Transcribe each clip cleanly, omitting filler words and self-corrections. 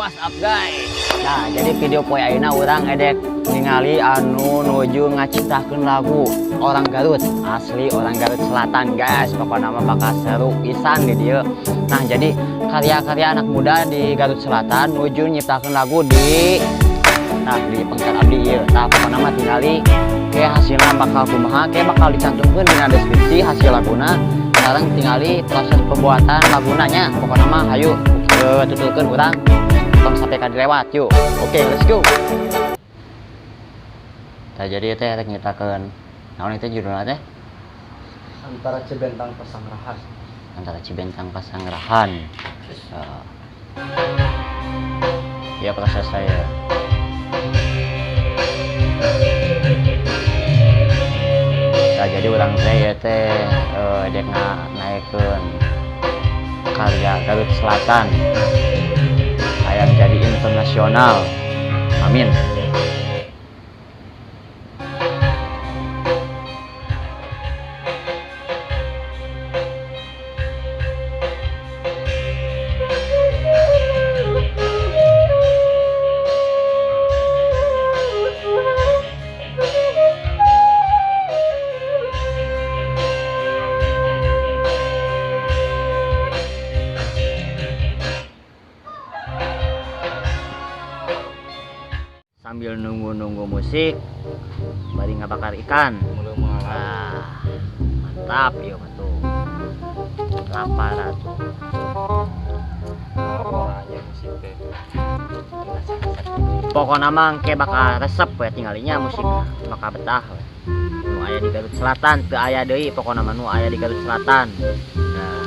What's up guys? Nah, jadi video poe ayeuna urang edek ningali anu nuju ngaciptakeun lagu orang Garut, asli orang Garut Selatan guys. Pokokna mah bakal seru pisan di dieu. Nah, jadi karya-karya anak muda di Garut Selatan nuju nyiptakeun lagu di nah di pengker abdi ieu. Nah, pokokna mah tingali kayak hasilnya bakal kumaha, kayak bakal dicantumkeun dina deskripsi hasil laguna. Sekarang tingali proses pembuatan laguna nya. Pokokna mah hayu tuturkeun urang tong sampai ka dilewat yuk. Oke, let's go. Nah, jadi teh rek nyiptakeun naon itu judulna teh? Antara Cibentang Pesangrahan. Antara Cibentang Pasangrahan. Ya proses saya. Nah, jadi urang teh ya teh dek naikkeun karya Garut Selatan hayang jadi internasional. Amin. Sambil nunggu-nunggu musik bari ngabakar ikan. Ah, mantap ya tuh. Lapar atuh. Pokokna mah engke bakal resep we tinggalinya musik bakal betah we. Nu aya di Garut Selatan teu aya deui pokokna mah nu aya di Garut Selatan. Nah,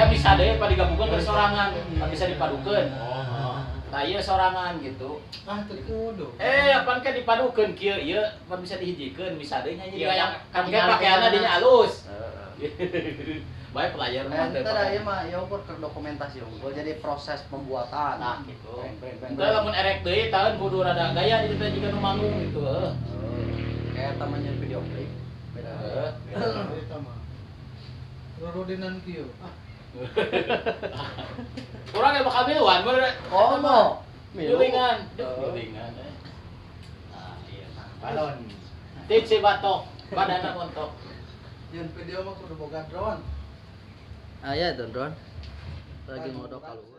bisa deh pada digabungkan ke sorangan, bisa dipadukan. Nah iya sorangan gitu. Ah teu kudu. Apaan kan dipadukeun kieu ieu pan bisa dihijikeun, bisa deui nya jadi kayak kan pakaianna dinya alus. Baik pelajar mah teh. Eta ieu mah ieu ukur keur dokumentasi unggul jadi proses pembuatan. Nah gitu. Henteu lamun erek deui tahun kudu rada gaya di teh jiga nu manggung gitu heuh. Kayak tamannya video klip. Beda. Eta mah. Rorodinan kieu. Kurang ya bakal miluan bener. Oh no. Milingan. Milingan. Nah, iya. Balon. Tici batok, badana montok. Jeung video mah kudu boga drone. Ah iya drone. Lagi modok kaluar.